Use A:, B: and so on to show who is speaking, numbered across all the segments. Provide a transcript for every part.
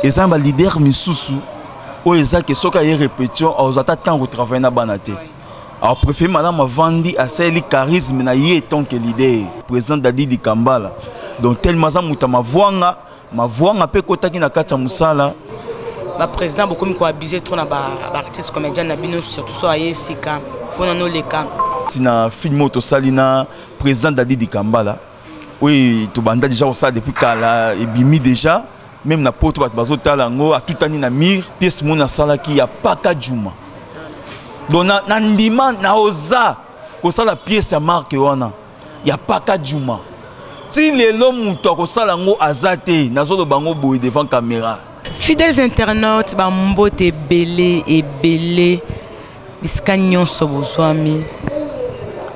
A: Eza na baleader misusu oyo eza ke soki aye répétition, azwa ata ntango kotravaille na bana te. Apréféré malamu avandi, asaleli charisme na ye tant que leader, président Dadi Dikambala. Donc tellement aza moto ya mavwanga, mavwanga mpe ekotaki na kati ya mosala.
B: Baprésident, bokomi koabuse trop na baartiste comédien na bino, surtout so aye esika mpona noleka.
A: Ntina film oyo tosali na président Dadi Dikambala, oyo tobanda déjà kosala depuis kala, ebimi déjà même na Poto, bato bazotala yango. Atutani na mire pièce moni asalaki ya Paka Juma. Donc na ndima na oza kosala pièce ya marque wana ya Paka Juma, ti lelo moto akosala yango aza te. Nazoloba yango boye devant caméra.
B: Fidèles internautes, bambote ebele ebele bisika nyonso bozwami.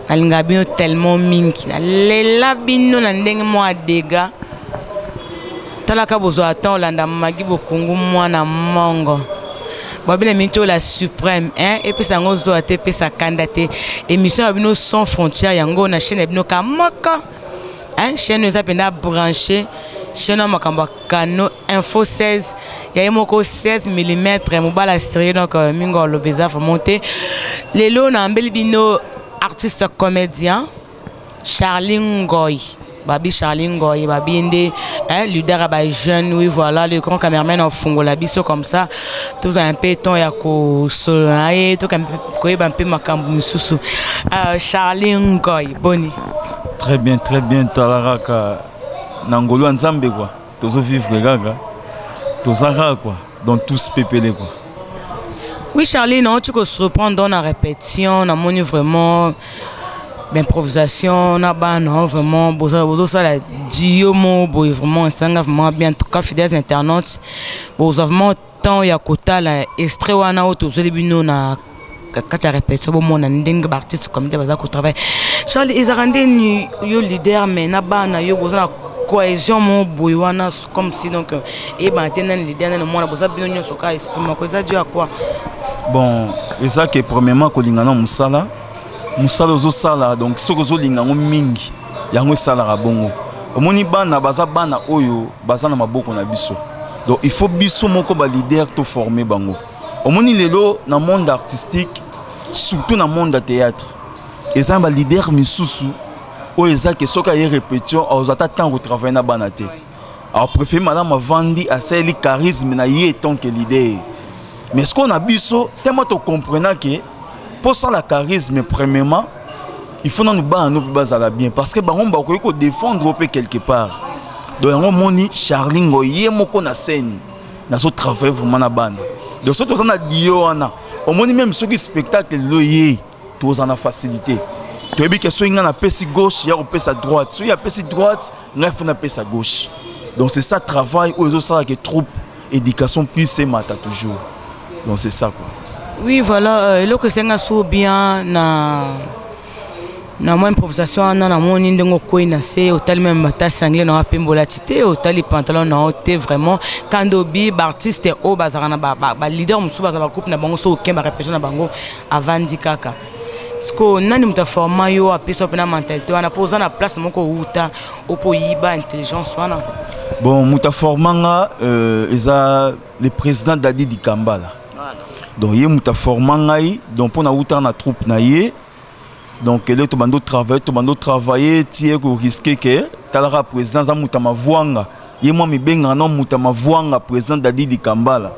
B: Nalingaka bino tellement mingi, nalela bino na ndenge mwa dega. Talaka, bozwa atan olanda Magi Bokungu, mwana mongo babina minti oyo la suprême, hein? Epesa yango zuwa te, epesa kanda te. Émission ya bino Sans Frontière, yango na chaîne ya bino ka moko, hein? Chaîne oyo eza mpenza branché, chaîne ya makambo ya kano info 16 ya ye moko 16 mm mobala sérieux. Donc mingi oloba eza vraiment te. Lelo nayambeli bino artiste comédien Charlie Ngoy. Babi Charlie Ngoy, babi nde, hein, leader ya bajeune. Oui, voilà, le grand cameraman ofungola biso comme ça tozala mpe temps ya kosolola na ye, koyeba mpe makambo mosusu. Charlie Ngoy, boni?
A: Très bien, très bien. Tala kaka na ngolu ya Nzambe quoi, tozovivre kaka, toza kaka quoi, donc tous pepele quoi.
B: Oui, Charlie, nauti kosurprendre na répétition, namoni vraiment improvisation na bana, vraiment bozosala duo moko boye, vraiment esanga vraiment bien. En tout cas, fidèles internautes, bozwa vraiment temps ya kotala extrait wana oyo tozweli bino na kati ya répétition, bomona ndenge baartiste comédien baza kotravaille. Charlie, ezalaka ndeni yo leader, mais na bana yo boza na cohésion moko boye wana, comme si donc eyebana te nani leader, nani mwana, boza bino nyonso kaka esprit moko, eza dû à quoi?
A: Bon, eza ke premièrement kolinga na mosala, mosala ozosala. Donc soki ozolinga yango mingi, yango esalaka bongo. Omoni, bana baza bana oyo baza na maboko na biso, donc il faut biso moko baleader toforme bango. Omoni, lelo na monde artistique, surtout na monde ya théâtre, eza na baleader misusu oyo eza ke soki aye répétition, azwa ata ntango kotravaille na bana te. Apréféré malamu avandi, asaleli charisme na ye tant que leader. Mais ce qu'on a biso tellement tocomprenant ke mpo osala charisme, premièrement il faut nanu bana no mpe bazala bien, parce que bango bakoki kodéfendre mpe quelque part. Donc yango omoni Charlie Ngoy ye moko na scène nazotravaille vraiment na bana. Donc soki toza na dio wana, omoni, même soki spectacle lelo ye, toza na facilité, toyebi ke soki ngai napesi gauche, ya kopesa droite, soki apesi droite, ngai fo napesa gauche. Donc c'est ça travail oyo ezosalaka troupe éducation plus emata toujours. Donc c'est ça quoi.
B: Oui, voilà, eloko esenga so bien na mwa improvisation wana, namoni ndenge okwei na se, otali meme ata sangle na yo apembola ti te, otali pantalon na yo te. Vraiment, kandi obi baartiste oyo bazalaka na baleader mosusu, bazala bagroupe na bango, so okemba barépétition na bango, avandi kaka siko. Nani moto aforma yo, apesa yo mpena mentalité wana, mpo oza na place moko outa opo oyiba intelligence wana?
A: Bon, moto aforma nga eza le président Dadi Dikambala. Donc ye moto aforma ngai, donc mpo nauta na troupe na ye. Donc ele tobanda otravaille ti ye korisquer ke talaka président aza moto ya mavwanga, ye mwa mibengaka na moto ya mavwanga, président Dadi Dikambala.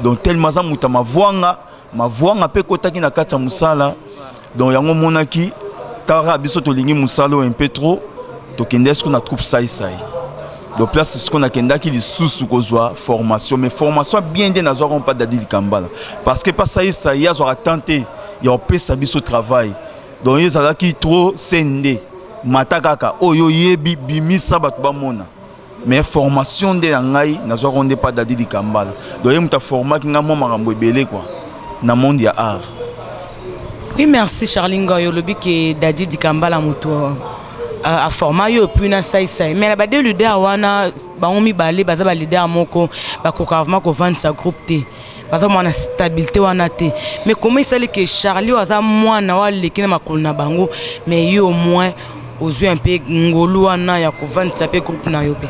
A: Donc tellement aza moto ya mavwanga, mavwanga mpe ekotaki na kati ya mosala. Donc yango omonaki kaka biso tolingi mosala oyo un peu trop, tokende siko na troupe Saisai. Donc place siko nakendaki lisusu kozwa formation, mais formation bien nde nazwaka mpa Dadi Dikambala, parce que pa Saisai ye azwaka temps te ya kopesa biso travail. Donc ye ezalaki trop se nde mata kaka oyo oyebi, bimisa bato bamona. Mais formation nde ya ngai nazwaka nde pa Dadi Dikambala. Donc ye moto aformaki ngai mwa makambo ebele quoi na monde ya art.
B: Oui, merci Charlie Ngoy. Olobi ke Dadi Dikambala moto aforma yo, puis na Saisai. Mais na bade leader wana, bango mibale baza baleader moko, bakoka vraiment kovandisa groupe te, baza mwana stabilité wana te. Mais comment esali ke Charlie oyo aza mwana oyo aleki na makolo na bango, mais ye au moins ozwi un peu ngolu wana ya kovandisa mpe groupe na yo mpe?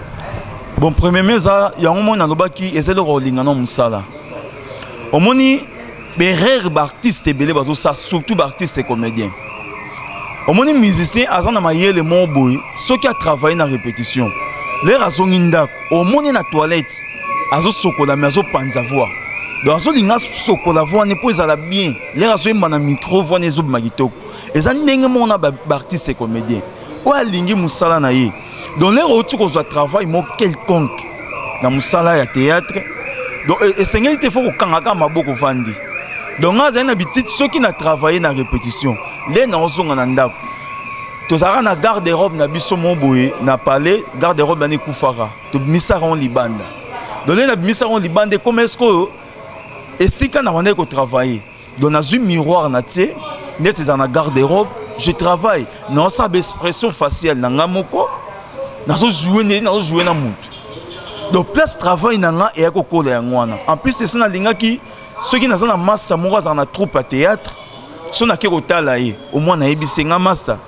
A: Bon, premièrement eza yango moi nalobaki eza eloko kolinga na mosala. Omoni berere baartiste ebele bazosala, surtout baartiste comédien. Omoni musicien aza na mayele moko boye, soki atravaille na répétition, lere azongi ndako, omoni na toilette azosokola me azopanza voix. Donc azolinga sokola voix ne mpo ezala bien, lere azoyemba na micro voix ne ezobima kitoko. Eza ndenge moko na baartiste comédien oyo alingi mosala na ye. Donc lere outi kozwa travail moko quelconque na mosala ya théâtre, donc esengeli te fo kokanga kaka maboko vandi. Donc nga azali na bitite, soki na travaille na répétition, le na ozonga na ndako, tozalaka na garde robe na biso mo boye na palais, garde robe wana ekufaka, tobimisaka ngo libanda. Donc le nabimisaka ngo libanda, ekoma eske oyo esika na bandaki kotravaille. Donc nazwi miroir na tie neti ezala na garde robe, je travaille, naosala baexpression faciale na nga moko, nazojoue nde nazojoue na motu. Donc place travail na nga eya kokola yango wana. En plus esi nalingaki soki naza na masta moko azala na troupe ya théâtre, so nake kotala ye, au moins nayebisi nga masta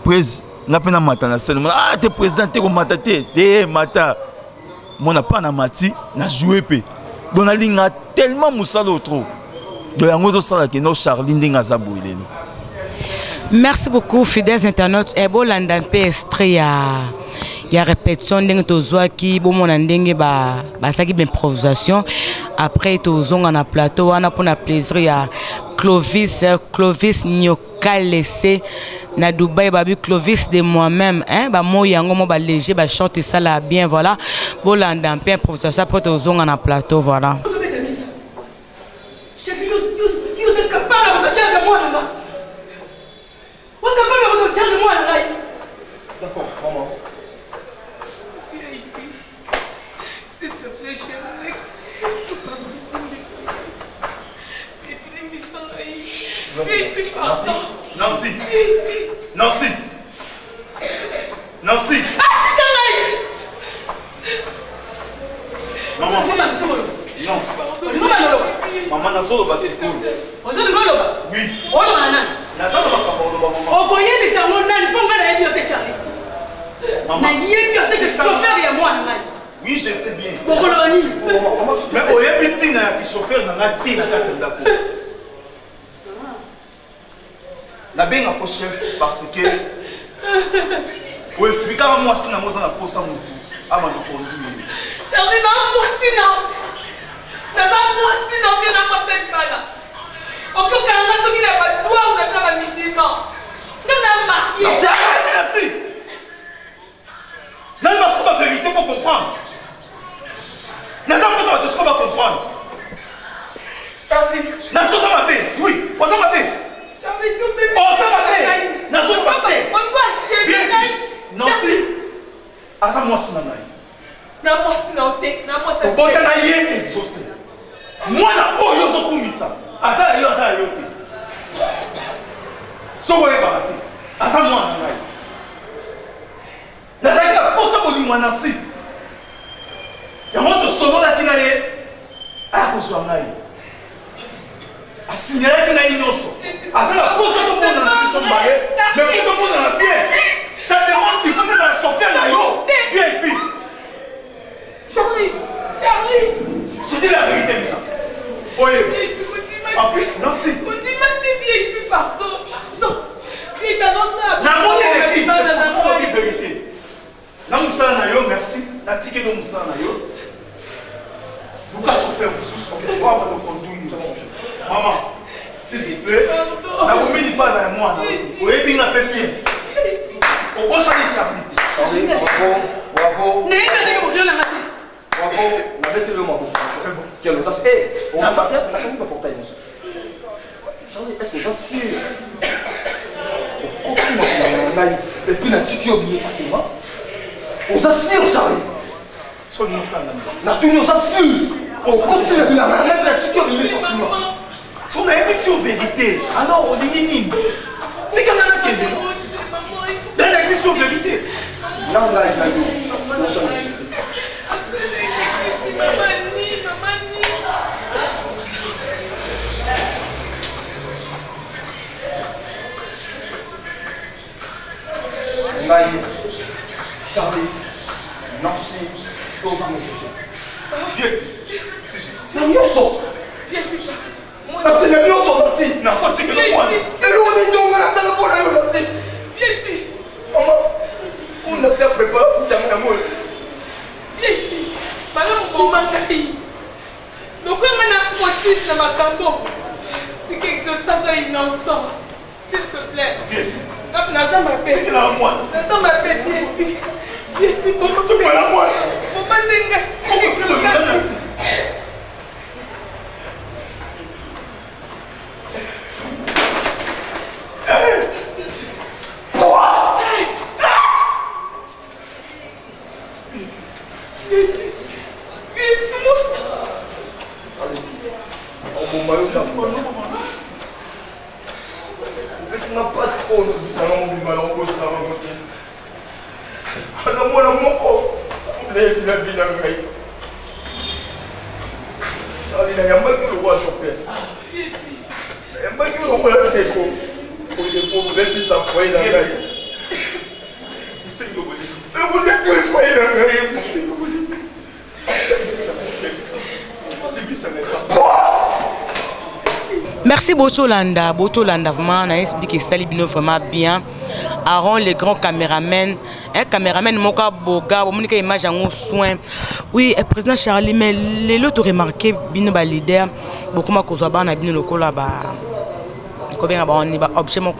A: prese nga mpe namata na scène. Mona ah te président te komata te te mata mona pa na mati na joue mpe. Donc nalinga tellement mosala oyo trop. Donc yango ezosala ke no Charlie ndenge aza boye lelo.
B: Merci beaucoup fidèles internautes. E bolanda mpe extrait ya répétition ndenge tozwaki, bomona ndenge basalaki baimprovisation. Après tozonga na plateau wana mpona plaisir ya Clovis, Clovis Nyokalese na Dubai, babi Clovis de moi-même, hein, bamoi yango mo baléger bashort esala bien. Voilà, bolanda mpe improvisation, après tozonga na plateau. Voilà.
C: D'accord, maman.
D: S'il te plaît, chérie,
A: Nancy, Nancy, Nancy. Maman, non. Maman, nazoloba sikoyo.
D: Ozoloba?
A: Oui.
D: Oloba nani?
A: Nazoloba makambo oloba maman.
D: Okoyebisa yango nani? Mpo ngai nayebi yo te, Charlie. Nayebi yo te, chauffeur ya mwana ngai.
A: Oui, je sais bien.
D: Bokoloba nini?
A: Mais oyebi ntina ya kichauffeur na ngai te na kati ya ndako. Nabengako chef parce que oexplikaka mwasi nango oza na posa motu abanda conduire.
D: Charlie, na mwasi na naza mwasi na mpe na mwasi ya libala. Okokanga soki na badwa na bamusulman nga na marie.
A: Merci. Nani basuka ba vérité pour comprendre. Naza mposa bato sikoyo bacomprendre. Nazosa mabe, oui, oza mabe. Oza mabe, nazoloba te. Nancy aza mwasi na ngai.
D: Na mwasi na yo te, na mwasi.
A: Obota na ye exaucé. Mwana oyo ozokumisa aza ya yo, aza ya yo te. Soki oyebaka te, aza mwana na ngai. Nazalaki na posa bolingo ya Nancy. Yango tosololaki na ye aya kozwa ngai. Asignalaki ngai nyonso. Aza na posa tomonana na biso mbaye, mais po tomonana bien, ça demande qu'il faut ezala chauffeur na yo bien puis.
D: Charlie, Charlie.
A: Je dis la vérité maintenant. Oye. En plus, Nancy.
D: Pardon, pardon.
A: Namoni eleki, c'est vérité. Na mosala na yo, merci. Natikeli yo mosala na yo. Luka chauffeur mosusu oyo abanda conduire. Maman, s'il vous plaît, nakomi libala ya mwana oyebi nga mpe bien. Obosani Charlie te.
C: Charlie, bravo, bravo.
D: Nayebi azaki bokilo na nga te.
C: Bravo, nabeteli yo maboko.
A: C'est bon.
C: Quelle audace. Eh, on va nakangi baportail nyonso. Charlie, est-ce que oza sûr okoti makila na ngai et puis natiki yo bimi facilement? Oza sûr, Charlie?
A: Soki mosala
C: natuni, oza sûr okoti na bilanga na ngai mpe natiki yo bimi facilement?
A: So nayebisi yo vérité, alors olingi nini? Tika nga nakende, nde nayebisi yo vérité.
C: Na ngai na yo nazala. Ngai, Charlie, Nancy, toza Na nyonso. Nasi na nyonso nasi. Eloko nini nasala mpo na yo nasi. Mama, oyo nasi aprepare futa yango yango.
D: Malamu boma ngai lokola ngai na fautif na makambo tika exauce aza innocent s'il te plaît naza mabe naza mabe viepi viepi boma nde ngai tika exauce.
C: Oboma yo na opesi nga mpasi oyo nozutanga mobima na obosana bango te aza mwana moko nayebi na vi na ngai ali nayambaki lokola chauffeur nayambaki lokola ndeko oye kobebisa foye na ngai ekobebisa foye na ngai.
B: Merci botolanda botolanda vraiment na explique esali bino vraiment bien. Aaron le grand caméraman, un caméraman moko aboga bomonika image yango soin. Oui, eh, président Charlie, mais lelo to remarqué bino ba leader bokoma kozwa bana bino lokola ba kobenga bango ba objet moko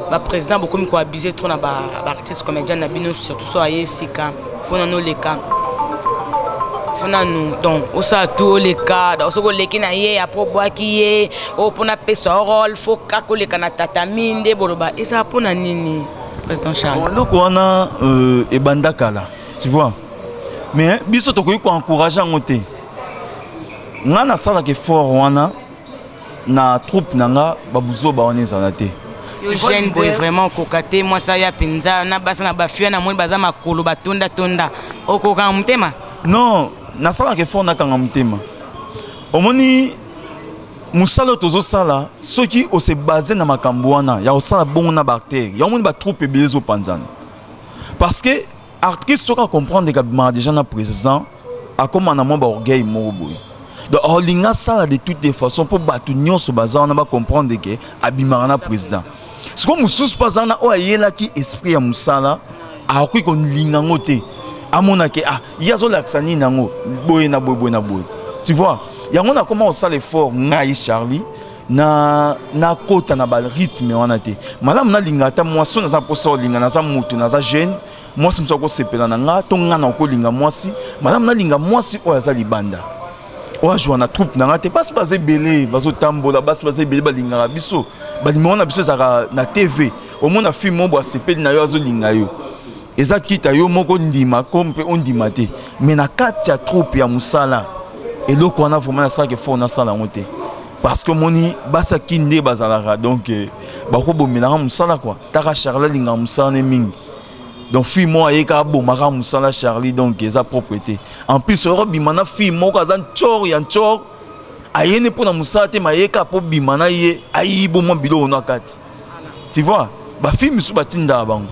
B: ba président bokomi koabuse trop na ba artiste comédien na bino, surtout so aye esika mpo nano oleka fo nanu donc osala tu oleka donc soki oleki na ye apres obwaki ye oyo mpona apesa yo role fo kaka oleka na tatami nde boloba ezala mpona nini, président Charles?
A: Bon, eloko wana ebanda kala, tu vois, mais biso tokoki koencourage yango te. Nga nasalaka effort wana na troupe na nga, babuzoba wana ezala te.
B: Yo jeune boye vraiment okoka te mwasi aya mpenza na basi na bafia na moni baza makolo batondatonda, okokanga motema?
A: Non, nasalaka effort nakanga motema. Omoni mosala oyo tozosala, soki ose base na makambo wana ya kosala bongo na baacteur yango, omoni batroupe ebele ezopanzana, parce que artiste soki acomprendre kabimaka déjà na président, akóma na mwa baorgueil moko boye. Donc olinga asala de toutes les façons mpo bato nyonso baza wana bacomprendre ke abimaka na président. Sikoyo mosusu mpo aza na oyo ayelaki esprit ya mosala, akoki kolinga yango te, amona ke ah, ye azolakisa nini yango boye na boye boye na boye, tu vois. Yango nakoma kosala effort ngai Charlie na nakota na barythme wana te. Malamu nalinga ata mwasi oyo naza mposa olinga, naza motu, naza jeune, mwasi mosusu akosepela na nga to nga na okolinga mwasi. Malamu nalinga mwasi oyo aza libanda, oyo azwa na troupe na nga te. Basi baza ebele bazotambola, basi baza ebele balingaka biso, balimero na biso ezalaka na TV. Omona film moko asepeli na yo, azolinga yo, eza kita yo moko ndima ko mpe ondima te. Mais na kati ya troupe ya mosala, eloko wana vraiment nasalaka effort nasala yango te, parce que omoni basaki nde bazalaka, donc bakobomelaka mosala kua. Taka Charlie alingaka mosala ne mingi, donc fille moko ayeka abomaka mosala Charlie, donc eza propre te. En plus oyo bima na fille moko aza ntshor ya ntshor, ayeni mpo na mosala te, mayeka mpo bima na ye ayibo mwa biloko na kati, tu vois. Bafille misusu batindaka bango,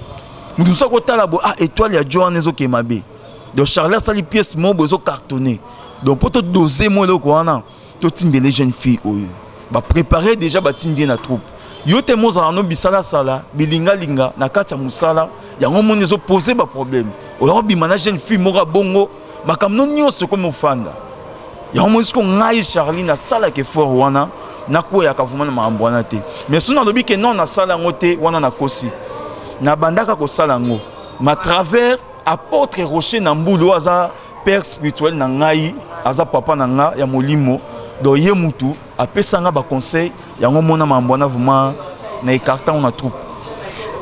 A: moto mosusu akotala boye, ah, étoile ya jo wana ezokende mabe. Donc Charlie asali pièce moko boye ezocartonne, donc mpo todose mwa eloko wana, totindele jeune fille oyo baprépare déjà, batindi ye na troupe. Yo te mozala no bisalasala bilingalinga na kati ya mosala, yango moni ezopose baproblème. Oya kobima na jeune fille moko abongo, makambo no nyonso ekomi ofanda. Yango moni siko ngai Charlie nasalaka effort wana, nakweyaka vraiment na makambo wana te. Mais so nalobi ke non, nasala yango te, wana nakosi. Nabandaka kosala yango ma travers apôtre Rocher na mbulu oyo aza père spirituel na ngai, aza papa na nga ya molimo. Donc ye mutu apesa nga baconseil yango, mona makambo wana vraiment na écarta ngo na troupe.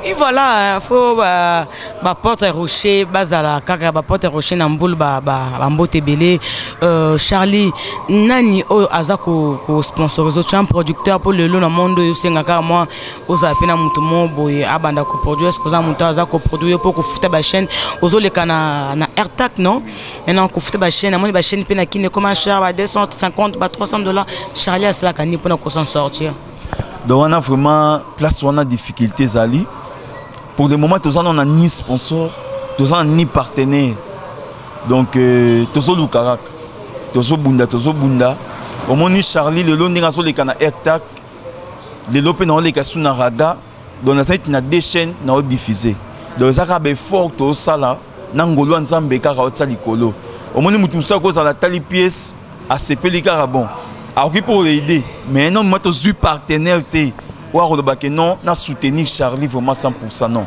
B: Et voilà, faut ba baporte rocher bazala kaka baporte rocher na mbulu bambote ebele. Charlie, nani oyo aza kosponsorize? Tu un producteur mpo lelo na monde oyo osenga kaka mwa ozala mpe na motu moko boye abanda koproduire. Est ce oza moto aza koproduire mpo kofuta bachaîne ozoleka na airtac? Non, maintenant kofuta bachaîne, amoni bachaîne mpe na kini ekoma cher, ba 250, ba 300 dollars. Charlie asalaka nini mpona kosan sortir?
A: Donc wana vraiment place wana difficulté ezali. Pour le moment toza na ni sponsor, toza na ni partenaire. Donc euh, tozoluka kaka, tozobunda, tozobunda. Omoni Charlie lelo ndenge azoleka na Airtac, lelo mpe naoleka su na Raga. Donc nazali na deux chaînes naodiffuse. Donc eza kaka baeffort tozosala na ngolu ya Nzambe kaka otia likolo. Omoni motu mosusu akozala atali pièce, asepeli kaka, bon, akoki mpo koaide, mais non, moi tozwi partenaire te oyo akoloba ke non, na soutenir Charlie vraiment 100. Non,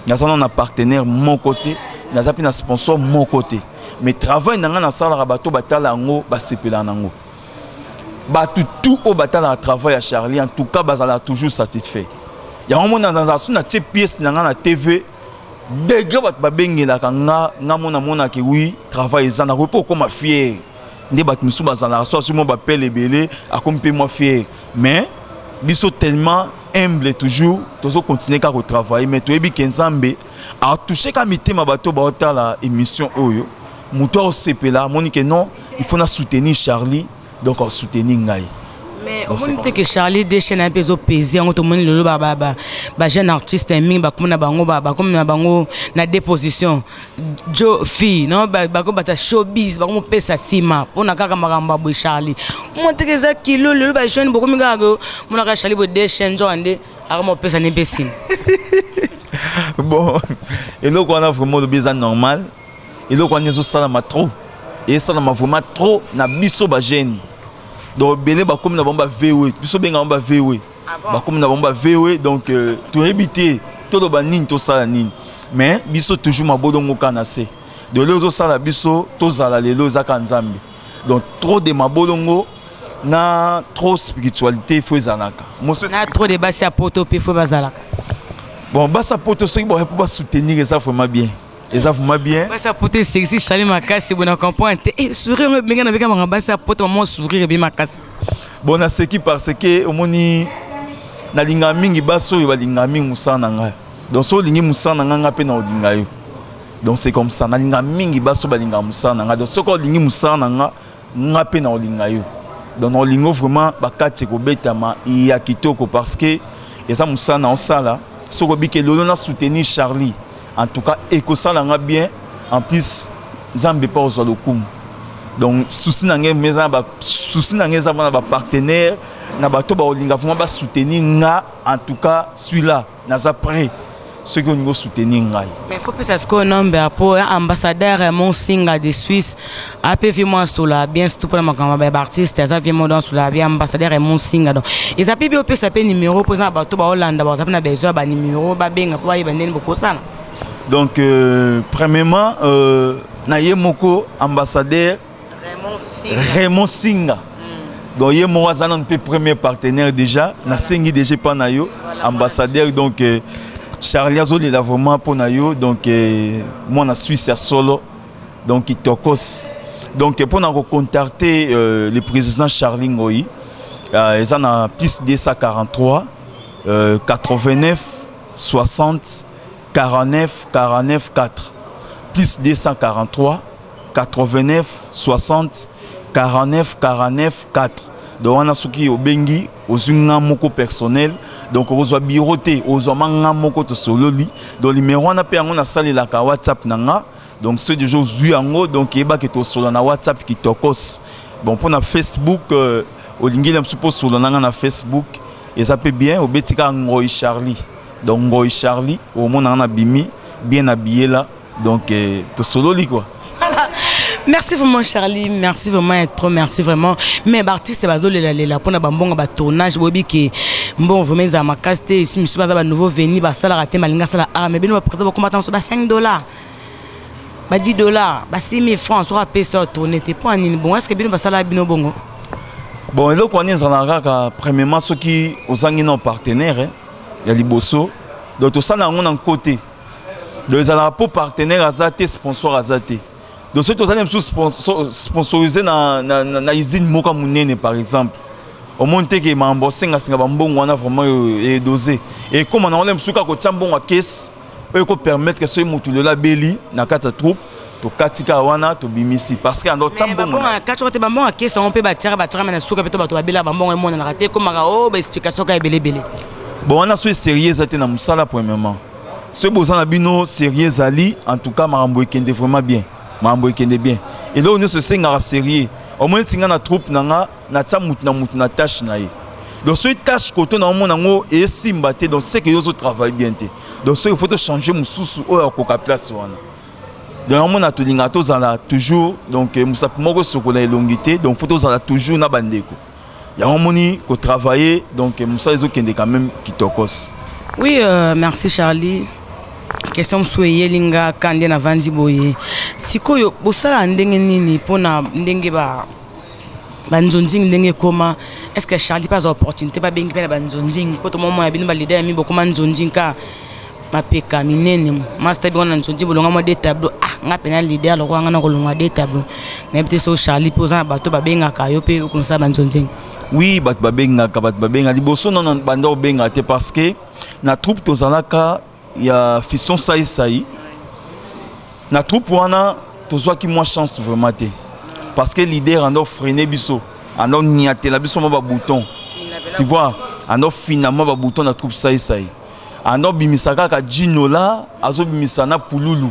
A: naza nano na partenaire moko te, naza mpe na sponsor moko te, mais travail na ngai nasalaka, bato batala yango, basepelaka nango. Bato tout oyo batalaka travail ya Charlie, en tout cas bazalaka toujours satisfait. Yango mona nazala su natie pièce na ngai na TV, degré bato babengelaka nga, nga mona monaki oui, travail eza, nakoki mpe okóma fier nde bato mosusu bazalaka so asi mwa bapele ebele, akomi mpe mwa fier. Mais biso tellement humble, toujours tozocontinue kaka kotravaille, mais toyebi ke Nzambe atouche ka mitema bato baotala émission oyo. Moto aosepela, amoni ke non, il faut na soutenir Charlie, donc asoutenir ngai.
B: Mais omoni te ke Charlie de chaîne mpe ezopese yango? Tomoni lelo bajeune artiste mingi bakomi na bango, bakomi na bango na deux positions, jo fille non, bakomi bata showbiz, bakomopesa nsima mpona kaka makambo ya boye. Charlie, omoni teke eza kilo lelo bajeune bokomi kaka monaka Charlie boye deux chaîne, nzoka nde akomopesa nde mpe nsima.
A: Bon, eloko wana vraiment olobi eza normal. Eloko wana ezosalama trop, esalama vraiment trop na biso bajeune. Donc ebele bakomi na bango bavewe, biso benga bango bavewe, bakomi na bango bavewe. Donc euh, toyebi te toloba nini, tosala nini, mais biso toujours mabolongo kaka na se. Donc lelo ozosala biso tozala lelo eza kaka Nzambe. Donc trop de mabolongo na trop spiritualité, faut ezalaka.
B: Na trop de basi ya poto mpe faut bazalaka.
A: Bon, basi ya poto soki baye mpo basoutenir, eza vraiment bien, eza vraiment bien.
B: Basi ya poto esexi Charlie makasi boye, na comprendre te. Eh, sourire yango ebenga na beka maka basi ya poto, mama sourire ebi makasi.
A: Bon, naseki parce que omoni nalingaka mingi basi oyo balingaka mingi mosala na ngai. Donc soki olingi mosala na ngai, ngai mpe na olinga yo. Donc c'est comme ça, nalingaka mingi basi oyo balingaka mosala na ngai. Donc soki olingi mosala na ngai, ngai mpe na olinga yo. Donc na olingo vraiment bakati ekobetama ya kitoko parce que eza mosala na osala. Soki obiki lelo na soutenir Charlie, en tout cas ekosala nga bien. En plus Nzambe mpe ozwa lokumu. Donc souci na ngai eza na souci na ngai eza na bapartenaire, na bato baolinga vraiment basoutenir nga. En tout cas celui-là naza prêt soki olingi osoutenir ngai.
B: Mais faut pesa sikoyo nombre po ambassadeur Raymond Singa de Suisse ape vi mwa sola bien, surtout mpona makambo ya baartiste, aza vie modo asola bien, ambassadeur Raymond Singa. Donc eza mpe bi opesa mpe numéro mpo eza na bato baolanda, baza mpe na besoin ya banumero, babenga mpo bayeba ndeni bokosala.
A: Donc premièrement na ye moko ambassadeur Raymond Singa, Donc ye moko aza nanu mpe premier partenaire déjà, nasengi déjà epa na yo ambassadeur. Donc Charlie azolela vraiment mpo na yo. Donc mwana Suisse ya solo, donc kitokos. Donc mpona kocontacte le président Charlie Ngoi, eza na plus 243 89 60 49 49 4, plus 243 89 60 49 49 4. Donc wana soki obengi, ozwi nga moko personnel. Donc okozwa bureau te, ozwa ma nga moko, tosololi. Donc numéro wana mpe yango nasalelaka WhatsApp na nga. Donc soki déjà ozwi yango, donc eyebaki tosola na WhatsApp kitokos. Bon, mpona Facebook, olingi na mosusu mpo osola na nga na Facebook, eza mpe bien, obeti kaka Ngoi Charlie. Donc Ngoi Charlie, omona nga na bimi bien habillé là. Donc tosololi quoi.
B: Voilà. Merci vraiment Charlie, merci vraiment trop, merci vraiment. Mais artiste bazolela lela pona bambongo ba tournage, bobi ke mbongo vraiment eza makasi te. Isi misu baza ba nouveau venu basalaka te, malinga sala ah mais bino ba présent bakoma tanso ba 5 $ ba 10 $ ba 6 000 francs soka apesi to tourner te mpo nini? Bongo est ce que bino basala bino bongo?
A: Bon, eloko wana ezalaka kaka premièrement soki ozangi na partenaire ya liboso. Donc tosala yango na nko te. Donc ezalaka mpo partenaire aza te, sponsor aza te. Donc soki tozali mosusu sponsorisé na usine moko ya monene par exemple, omoni te ke makambo osengasenga bambongo wana vraiment edose ekóma na wana mosusu kaka kotia mbongo ya kese oyo ekopermettre soki motu lelo abeli na kati ya troupe, tokati kaka wana, tobimisi parce que ando otia mbongo.
B: Kati te, bambongo ya kese yango mpe batiaka, batiaka me na suka mpe to bato babela, bambongo emonanaka te, ekomaka o baexplication kaka ebele ebele.
A: Bon, wana so sérieux eza te na mosala. Premièrement soki boza na bino sérieux ezali, en tout cas makambo ekende vraiment bien. Makambo ekende bien. Eloko nyonso esengaka sérieux. Omoni ti nga na troupe na nga, natia mutu na mutu na tâche na ye. Donc soki tâche koto na omona yango esimba te, donc c'est que yo ozo travailler bien te. Donc soki faut to changer mosusu oyo akoka place wana. Donc omona tolingaka tozala toujours, donc mosapi moko esokola elongi te, donc faut tozala toujours na bandeko. Yango omoni kotravailler, donc mosala ezokende quand même kitokos.
B: Oui, merci Charlie. Question mosusu eyeli nga ka nde navandi boye. Sikoyo bosala ndenge nini mpona ndenge ba banzonzingi ndenge ekoma? Est ce que Charlie mpe azwa opportunité babengi mpe na banzonzingi mpo tomomona bino baleader ya mi bokoma nzonzingi ka mapeka minene master bi wana nzonzi bolonga mwa de tableau. Ah, nga mpe na leader lokola nga na kolonga de tableau, nayebi te. So Charlie mpe oza na bato babengaka yo mpe okonosala banzonzingi?
A: Oui, bato babengaka, bato babengaka. Liboso nano banda kobengaka te, parce que na troupe tozalaka ya Fiston Saisai, na troupe wana tozwaki mwa chance vraiment te, parce que leader ando freine biso, ando niatela biso mwa babouton, tu vois, ando fina mwa babouton na troupe Saisai, ando bimisa kaka Jinola, azobimisa na Pululu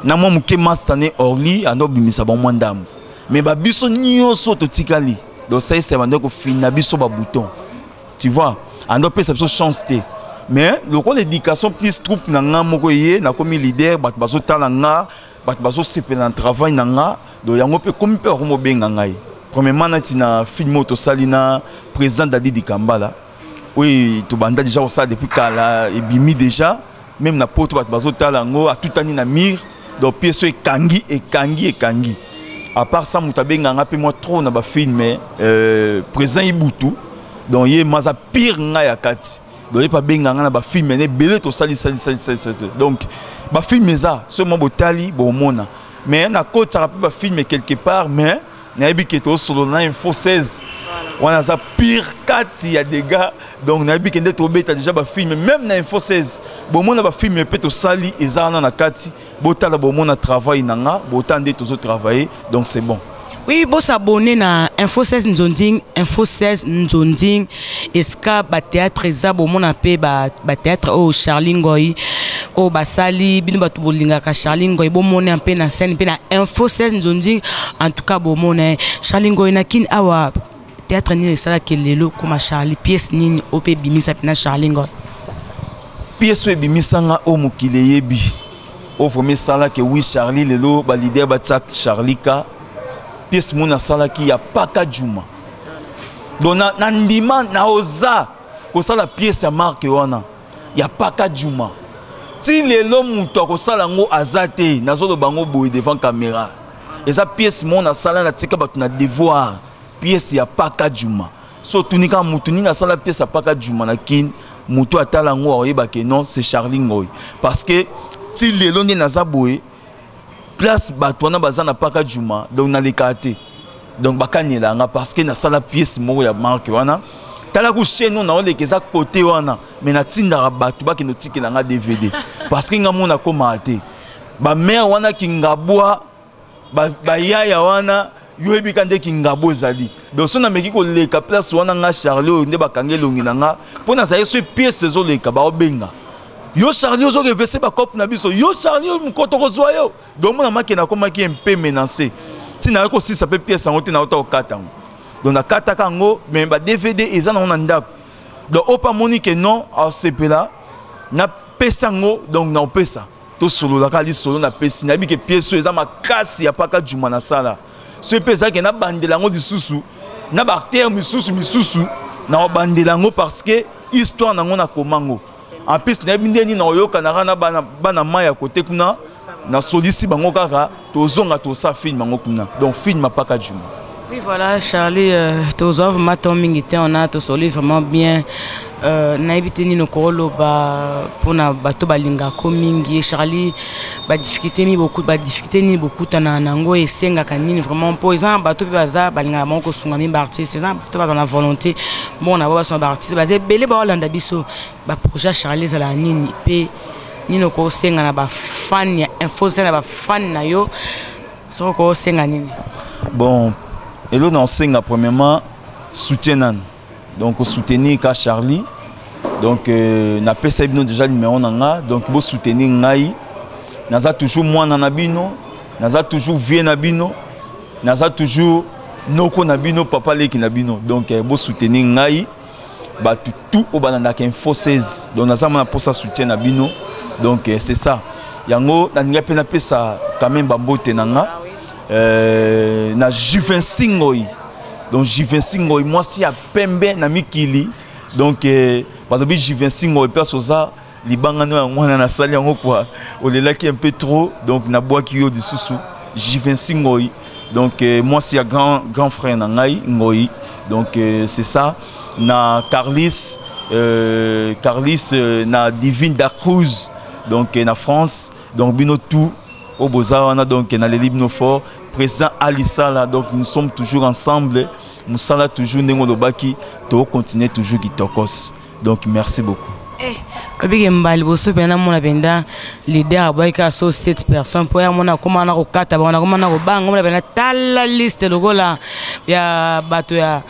A: na mwa moke master ne Orly, ando bimisa bango mwa ndambo, mais babiso nyonso totikali. Donc Saisai bando kofina biso babouton, tu vois, ando pesa biso chance te. Mais lokola éducation plus troupe na nga moko ye, nakomi leader, bato bazotala nga, bato bazosepela na travail na nga, donc yango mpe komi mpe bakomobenga ngai. Premièrement nati na film oyo tosali na président Dadi Dikambala, oyo tobanda déjà kosala depuis kala, ebimi déjà même na poto, bato bazotala yango, atutani na mire. Donc pièce oyo ekangi, ekangi, ekangi. À part ça, moto abenganga mpe mwa trop na bafilm, président Ibutu. Donc ye maza pire ngai ya kati, donc ye mpe abenganga na bafilm na ebele tosali sali sali sali sali. Donc bafilm eza soki mwa botali bomona, mais nakotisaka mpe bafilm quelque part, mais nayebi ke tosolola na Info 16 wana, aza pire kati ya dégâts. Donc nayebi ke nde tobeta déjà bafilm même na Info 16, bomona bafilm mpe tosali eza wana na kati. Botala, bomona travail na nga, botala nde tozotravailler, donc c'est bon.
B: Oui, bosabonner na Info 16 Nzonding, Info 16 Nzonding, esika bathéâtre eza, bomona mpe bathéâtre oyo Charlie Ngoi oyo basali. Bino bato bolingaka Charlie Ngoi, bomona mpe na scène mpe na Info 16 Nzonding. En tout cas bomona Charlie Ngoi na Kini awa. Théâtre nini esalaki lelo koma Charlie? Pièce nini oyo mpe ebimisa mpena Charlie Ngoi?
A: Pièce oyo ebimisanga, oyo mokili eyebi, oyo vraiment esalaki oui Charlie lelo baleader batia Charlie ka pièce moko nasalaki ya Paka Juma. Donc na ndima na oza kosala pièce ya marque wana ya Paka Juma, ti lelo moto akosala yango aza te. Nazoloba yango boye devant caméra, eza pièce moko nasala, natika bato na devoir. Pièce ya Paka Juma, so otuni kaka motu nini asala pièce ya Paka Juma na Kine, motu atala yango akoyeba ke non, c'est Charlie Ngoi, parce que ti lelo nde naza boye, place bato wana baza na Paka Juma, donc nalekaka te, donc bakaniela nga parce que nasala pièce moko ya marque wana. Tala ku chaîne oyo naoleka eza côté wana, mais natindaka bato bakende otikela nga DVD, parce que nga mo nakomaka te. Bamare wana kingabwa, bayaya wana, yoyebi ka nde kingabo ezali. Donc so nameki koleka place wana, nga Charlie oyo nde bakanga elongi na nga mpo nazali. So pièce ezoleka, baobenga yo Charlie, ozorevese bacope na biso, yo Charlie oyo mokoto kozwa yo. Donc mona make nakomaki mpe menacé, ntina nayoki kosisa mpe pièce yango te, nauta kokata yango. Donc nakataka yango, mais ba DVD eza nango na ndako. Donc oyo mpe amoni ke non, asepela, napesa yango, donc naopesa, tosololaka lisolo, napesi, nayebi ke pièce oyo eza makasi ya Paka Juma nasala. Soki mpe ezalaki nabandela yango lisusu na baacteur misusu misusu, na obandela yango, parce que histoire nango nakoma yango. En plus nayebi nde nini nakoyokanaka na bana mai ya kote kuna, nasolisi bango kaka, tozonga tosala film yango kuna, donc film Paka Juma.
B: Oui, voilà, Charlie, tozwa vraiment temps mingi te, on a tosoli vraiment bien. Nayebi te nini okoloba mpona bato balingako mingi Charlie. Badifficulté nini, badifficulté nini bokutana nango? Esengaka nini vraiment? Mpo eza na bato mpe baza balingaka bango kosunga mingi baartiste, eza na bato baza na volonté mbongo na bo basunga baartiste, baza ebele baolanda biso. Baprojet ya Charlie ezala nini mpe nini okosenga na bafan ya Info, na bafan na yo, soki okosenga nini?
A: Bon, eloko na osenga, premièrement soutien nanu, donc soutenir ka Charlie. Donc napesa bino déjà numéro na nga, donc bosoutenir ngai, naza toujours mwana na bino. Naza toujours vieux na bino, naza toujours noko na bino, papa leki na bino. Donc eh, bo soutenir ngai bato tout oyo balandaka Info 16. Donc naza mona mposa soutien na bino. Donc eh, c'est ça. Yango nalingi mpe napesa quand même bambote na nga na Juvenci Ngoi. Donc Juvenci Ngoi mwasi ya pembe na mikili. Donc balobi Juvenci Ngoi place oza libanga no yango wana nasali yango kwa olelaki un peu trop, donc nabwaki yo lisusu Juvenci Ngoi. Donc mwasi ya grand, grand frère na ngai Ngoi. Donc c'est ça. Na Carlis, na Divine da Cruz, donc na France. Donc bino tout oyo boza wana, donc naleli bino fort. Président Ali Sala, donc nous sommes toujours ensemble, mosala toujours ndenge olobaki, tokocontinue toujours kitokos. Donc merci beaucoup.
B: Obike mbala liboso mpenza namona mpenza leader aboyaki kaka so 7 personnes mpo ya mona akóma na kokata bango, nakóma na kobanga omona mpenza tala liste lokola ya bato ya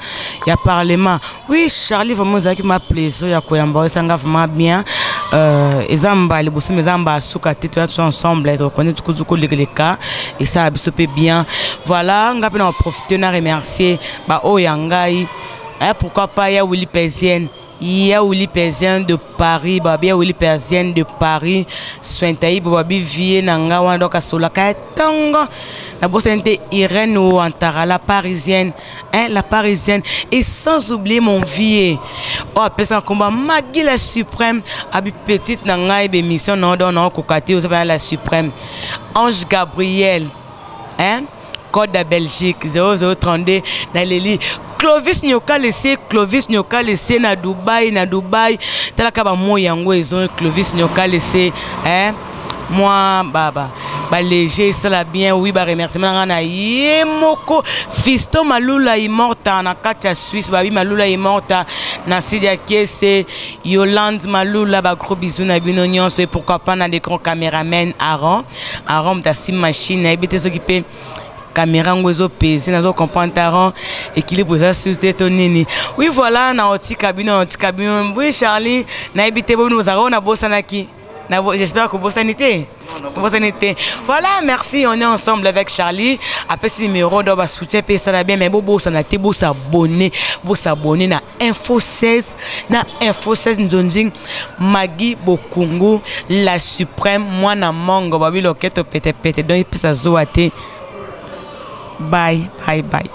B: parlement. Oui, Charlie, vraiment ezalaki ma plaisir ya koyamba oyo, esanga vraiment bien. Eza mbala liboso, mais eza mbala suka te. Toya tous ensemble, tokoni kolekeleka, esala biso mpe bien. Voilà, nga mpe na koprofite na remercier baoyo ya ngai. Pourquoi pas ya Willy Pesienne, ya Willy Persienne de Paris, babi ya Willy Persienne de Paris, Sointaï, babi vie na nga wana, donc asolaka ya ntongo. Nabosani te Irène Ouantara, la parisienne, hein, la parisienne. Et sans oublier mon vieux oyo apesaka nkombo Magi la suprême, abi petite na ngai bémission na donc naokoka te, oza bana la suprême. Ange Gabriel, hein, code de Belgique 0032. Naleli Clovis Nyokalese, Clovis Nyokalese na Dubai, na Dubai. Talaka bamoi yango ezo Clovis Nyokalese, hein, moi baba baléger esala bien. Oui, baremerciement na ngai na ye moko Fisto Malula Immorta na kati ya Suisse, babi Malula Immorta na Sidia Kiese, Yolande Malula, bagros bisous na bino nyonso. Et pourquoi pas na l'écran caméraman Aron, Aron moto asim machine, nayebi te soki mpe caméra yango ezopese, nazocomprendre taron équilibre eza su te to nini. Oui, voilà, na otika bino, na otika bino. Oui, Charlie, nayebi te bo bino bozalaka oyo nabosanaki. J'espère que bosani te, bosani te. Voilà, merci, on est ensemble avec Charlie. Apesi numéro do basoutien mpe esala bien, mais bobosana te bosabone, bosabone na Info 16, na Info 16 Nzonzing. Magi Bokungu la suprême, mwana mongo, babi loketo petepete, donc epesa zuwa te. Bye bye bye.